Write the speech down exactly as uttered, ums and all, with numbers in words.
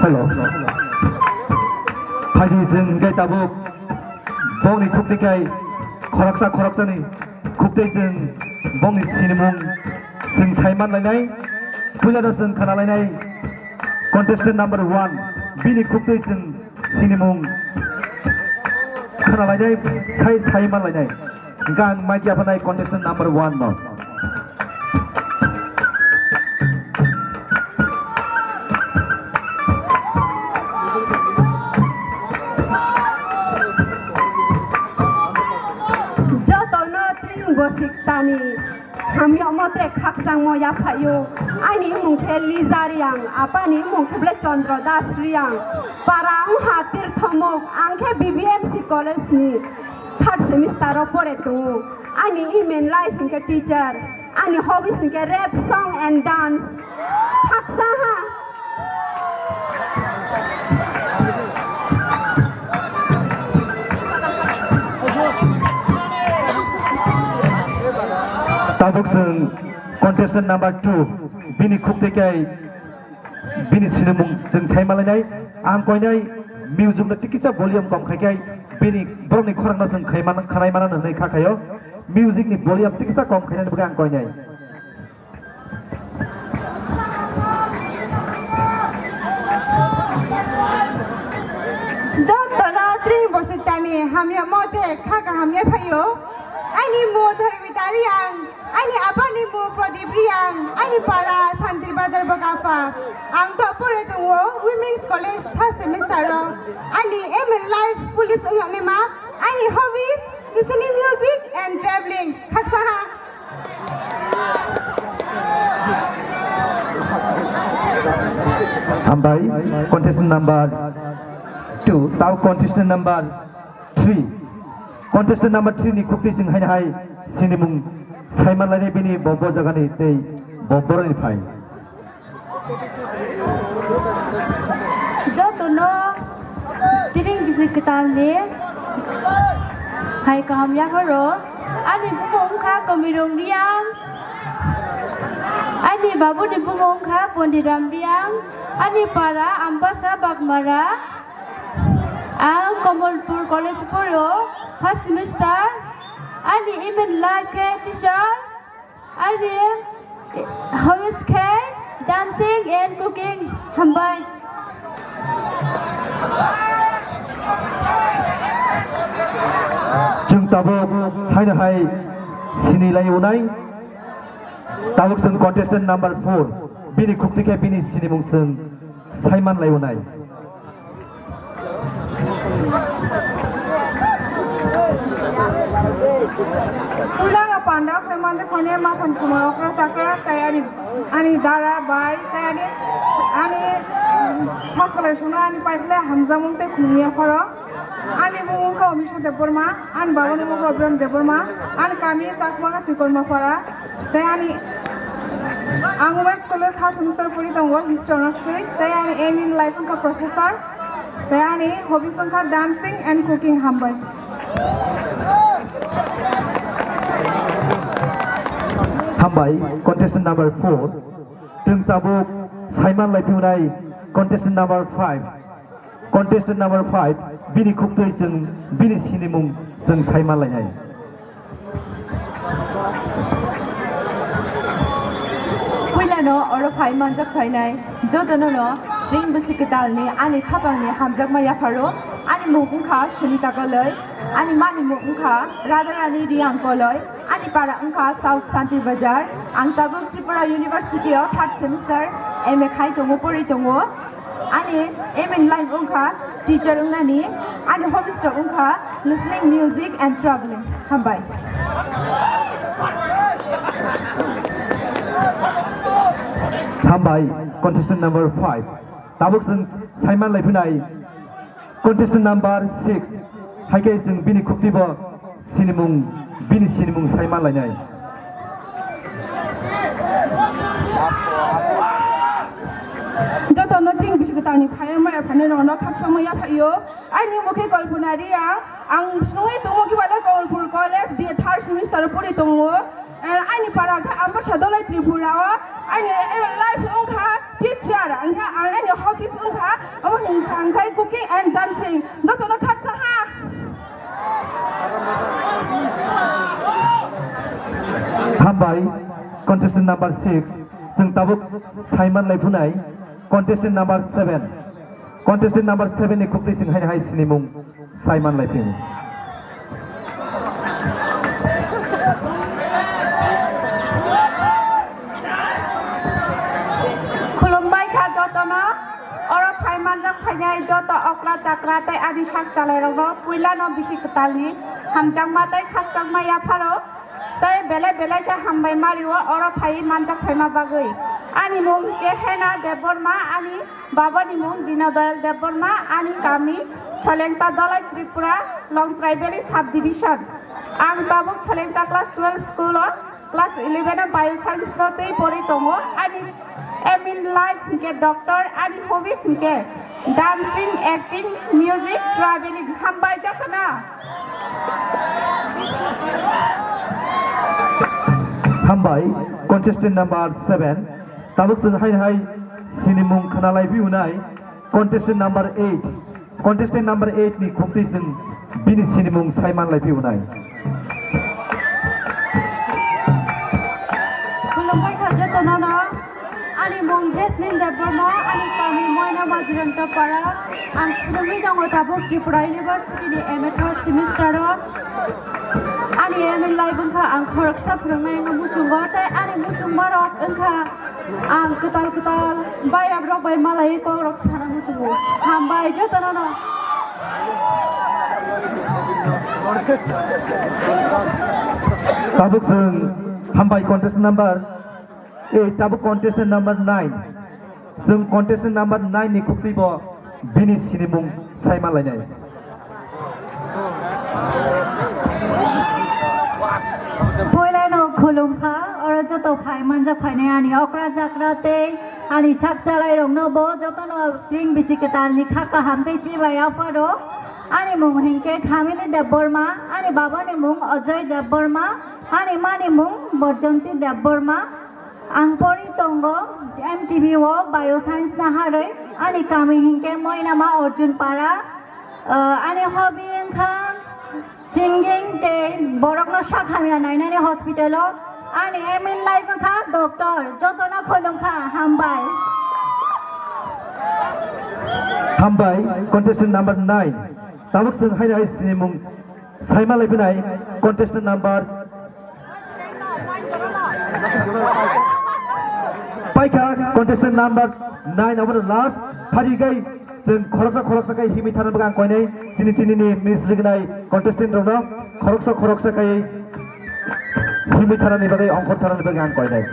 Hello. Phaidi chwng hwnkhe tabuk bongni khuktwi khai khoroksa khoroksani khuktwi chwng bongni sinimung chwng saiman lainai. Puilano chwng khana lainai contestant number one, bini khuktwi chwng sinimung khana lainai, sai, saiman lainai. Hwnkhe ang mic yaphanai contestant number one no. Jotono tring bosik tani. Hamya omo tre khakchangmo yaphaio. Ani imung khe Liza Riang, apani imung khe ble Chandra Das Riang. Para wngha Tirthomuk, ang khe B B M C College ni third semester o pore tongo. Ani aim in life hwnkhe teacher. Ani hobbies hwnkhe rap, song and dance. Khaksa ha. Tabuk chwng contestant number two, bini khuktwi khe bini sinimung chwng saimanlainai. Ang koinai music no tikisa volume kom khai khe bini borokni khorang no chwng khai man, khanai mana hwnwi kha khaio. Music ni volume tikisa kom khainani bagwi ang koinai. Jotono tring bosik tani hamya mote kha kaham ya phaio. Ani mo Dharmita Riang, ani apani mo Pradip Riang, ani para Santir Bazar Bokapha. Ang to pore tongo Women's College third semester o. Ani aim in life police wngnani ma, ani hobbies listening music and traveling. Khaksa ha. Hambai, contestant number two, tau contestant number three. Contestant number three ni khuktwi chwng haino hai sinimung saimanlainai bini bo, bo jagani tei bo boroni phai. Jotono tring bisi kwtalni hai kaham yapharo. Ani bumung wngkha Komirong Riang. Ani babuni bumung wngkha Pondiram Riang. Ani para Ambasa Bagmara. Ang Kamalpur College poro first semester. Ani aim in life khe teacher. Ani hobbies khe dancing and cooking. Hambai. Chwng tabuk haino hai sini lai unai. Tabuk chwng contestant number four. Bini khuktwi khe bini sinimung chwng saiman lai unai. Puilano panda khe manja khone makhon khumar okra chakra tai ani, ani dara bai tai ani, ani, um, sasalai songna ani paikhle hamjakmung tei khumya pharo. Ani bumung kha Omisha Debbarma, ani babani bumung kha Obram Debbarma, ani kami Chakma kha Tikorma Phara. Tei ani, ang Women's College third semester pori tongo, history honours khe. Tei ani aim in life wngkha professor. Tei ani hobbies wngkha dancing and cooking. Hambai. Hambai, contestant number four. Twng tabuk saiman lai phunai contestant number five. Contestant number five, bini khuktwi chwng bini sinimung chwng saiman lainai. Puilano oro phai manjak phainai jotono no tring bisi kwtalni ani khapangni hamjakma yapharo. Ani mung wngkha Sunita Koloi, ani mani mung wngkha Radharani Riang Koloi, ani para wngkha South Santir Bazar. Ang tabuk Tripura University o third semester M A khai tongo, pori tongo. Ani aim in life wngkha teacher wngnani, ani hobbies rok wngkha listening music and traveling. Hambai. Hambai, contestant number five. Tabuk chwng saiman lai phunai contestant number six. Hai khe chwng bini khuktwi bo sinimung, bini sinimung saiman lainai. Jotono tring bisi kwtalni phaiya maya phainai rokno khakchangma yaphaio. Ani mung khe Kalpana Riang, ang swngwi tongo kibalo Kamalpur College, B A third semester pori tongo. Eh, ani para kha Ambasa Dolai Tripura o. Ani, eh, life wngkha Teacher, ang kha, ang ani hobbies wngkha, abo ni wngkha, ang khai cooking and dancing. Jotono khaksa ha. Hambai, contestant number six, chwng tabuk saiman lai phunai, contestant number seven. Contestant number seven ni khukti chwng haino hai sinimung. Saiman lai phio. Khulumbai kha jotono, oro phai manjak phainai joto okra chakra tei ani sak chalairokno puilano bisi kwtalni hamjakma tei khakchangma yapharo. Tei belai belai khe hambai mario oro phai manjak phaima bagwi. Ani mung khe Hena Debbarma, ani babani mung Dinodoyal Debbarma, ani kami Cholengta Dhalai Tripura, Longtrai Valley Sub Division. Ang tabuk Cholengta class twelve school o class eleven o Bio Science no tei pori tongo. Ani aim in life hwnkhe doctor, ani hobbies hwnkhe dancing, acting, music, traveling. Hambai jotono. Hambai, contestant number seven. Tabuk chwng hai hai sinimung khna lai phi unai. Contestant number eight. Contestant number eight ni khumtwi chwng bini sinimung saiman lai phi unai. Khulumbai kha jotono no. Ani mung Jasmine Debbarma, ani kami Moinama Durantapara. Ang swrwngwi tongo tabuk Tripura University ni M A third semester o. Ani aim in life wngkha ang khoroksa phwrwngnai wngwi muchungo, tei ani muchungmarok wngkha ang kwtal kwtal bayap rok bai malaiwi kok rok sana muchungo. Hambai jotono no. Tabuk chwng hambai contest number. Ei, tabuk contestant number nine. Chwng contestant number nine ni khukti bo bini sinimung saima lainai. Poilano khulumkha, oro joto phai manjak phainai ani okra jakra tei ani sak chalairokno bo jotono twing bisi kwtalni kha kaham tei chibai apharo. Ani mung hinkhe Khamili Debbarma, ani babani mung Ajoy Debbarma, ani mani mung Borjonti Debbarma. Ang pori tongo M T V o Bio Science naharwi, ani kami hinkhe Moinama Arjun Para, ah, ani hobby wngkha singing tei borokno sak hamya nainani hospital o, ani aim in life wngkha doctor, jotono khulumkha, hambai. Hambai, contestant number nine. Tabuk chwng haino hai sinimung saima laiphinai contestant number Paikha contestant number nine, abono last. Phari gai chwng khoroksa khoroksa kai himwi thana bagwi ang koinai chini, chini ni miss rignai contestant rokno khoroksa khoroksa kai himwi thanani bagwi, ongkhor thanani bagwi ang koinai.